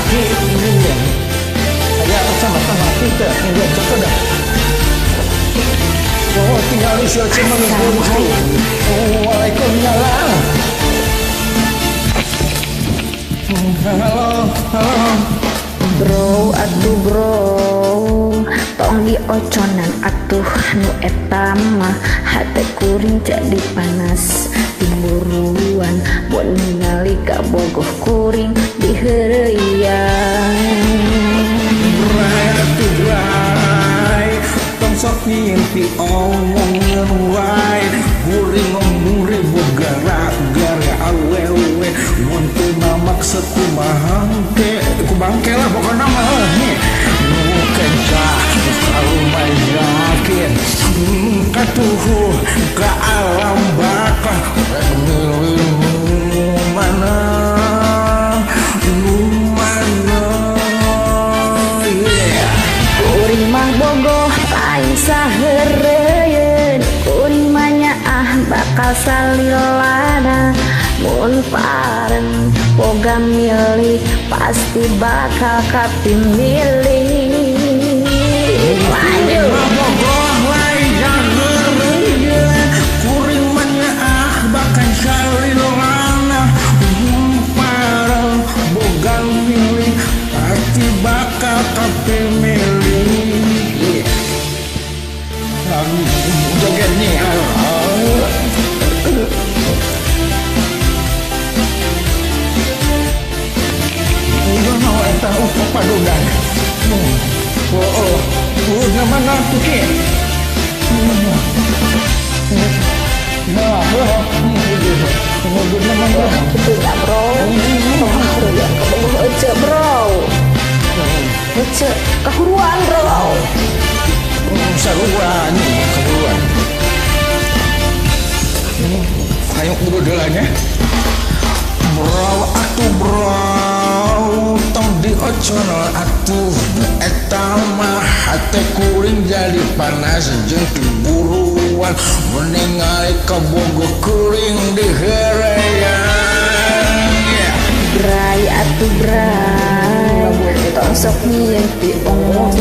Laki ini aya kecamatan laki teh ini cakep. Oh, tinggal di sini Waalaikumsalam. Halo, halo. Bro, atuh bro, tong dioconan atuh nu eta mah hate kuring jadi panas timburuan mun ningali kabogoh kuring diheureuyang. Bray, atuh bray, tong sok ngimpi omongan wae, kuring ngomong ribut gara-gara awewe mun teu maksud kumaha teh ku bangke lah pokona mah nih nu kenca kalumayakin katuhu ka alam baka mana mana yeah. Kuring mah bogoh lain saheureuyeun, kuring mah nyaah bakal salilana. Mun pareng boga milih pasti bakal kapimilih. Lanjut. Bogoh lain saheureuyeun, kuring mah nyaah bakal salilana. Mun pareng boga milih pasti bakal kapimilih. Joget nih. Tahu padudan. Oh, oh, oh, mana tuh ki? Nah, itu ya bro, bro, bro, kahuruan bro, saruan, kahuruan. Ayo kudu delanya. Bro, atuh bro, tong diocono atuh eta mah hate kuring jadi panas jeung tiburuan meningali kabogoh kuring diheureuyan. Bray atuh bray, tong sok ngimpi omong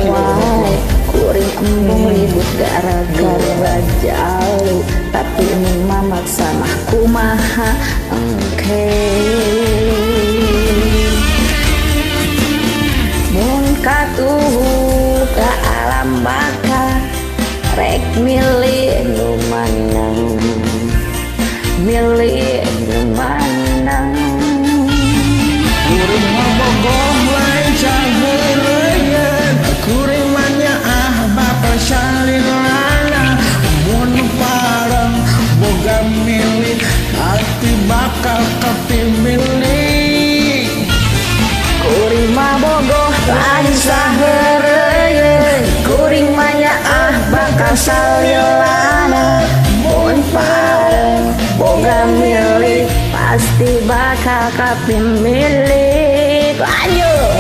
wae, kuring embung ribut gara-gara jalu, tapi mun mamaksa mah kumaha engke. Mun katuhu ka alam baka rek milih nu mana, milih nu mana. Kuring mah bogoh lain saheureuyeun, kuring mah nyaah bakal salilana. Mun pareng boga milih pasti bakal kapimilih. Kuring mah bogoh lain saheureuyeun, kuring mah nyaah bakal salilana. Mun pareng boga milih pasti bakal kapimilih. Lanjut.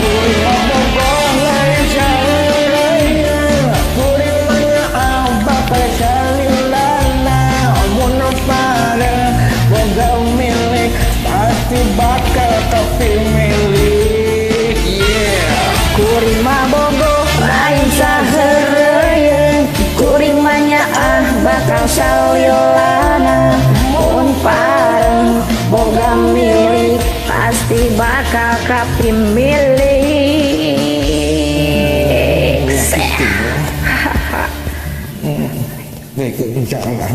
Kuring mah bogoh lain saheureuyeun, kuring mah nyaah bakal salilana. Mun pareng boga milih pasti bakal kapimilih. Yeah. Kuring mah bogoh lain saheureuyeun, kuring mah nyaah bakal salilana. Mun pareng boga milih pasti bakal kapimilih. Baik, insyaallah.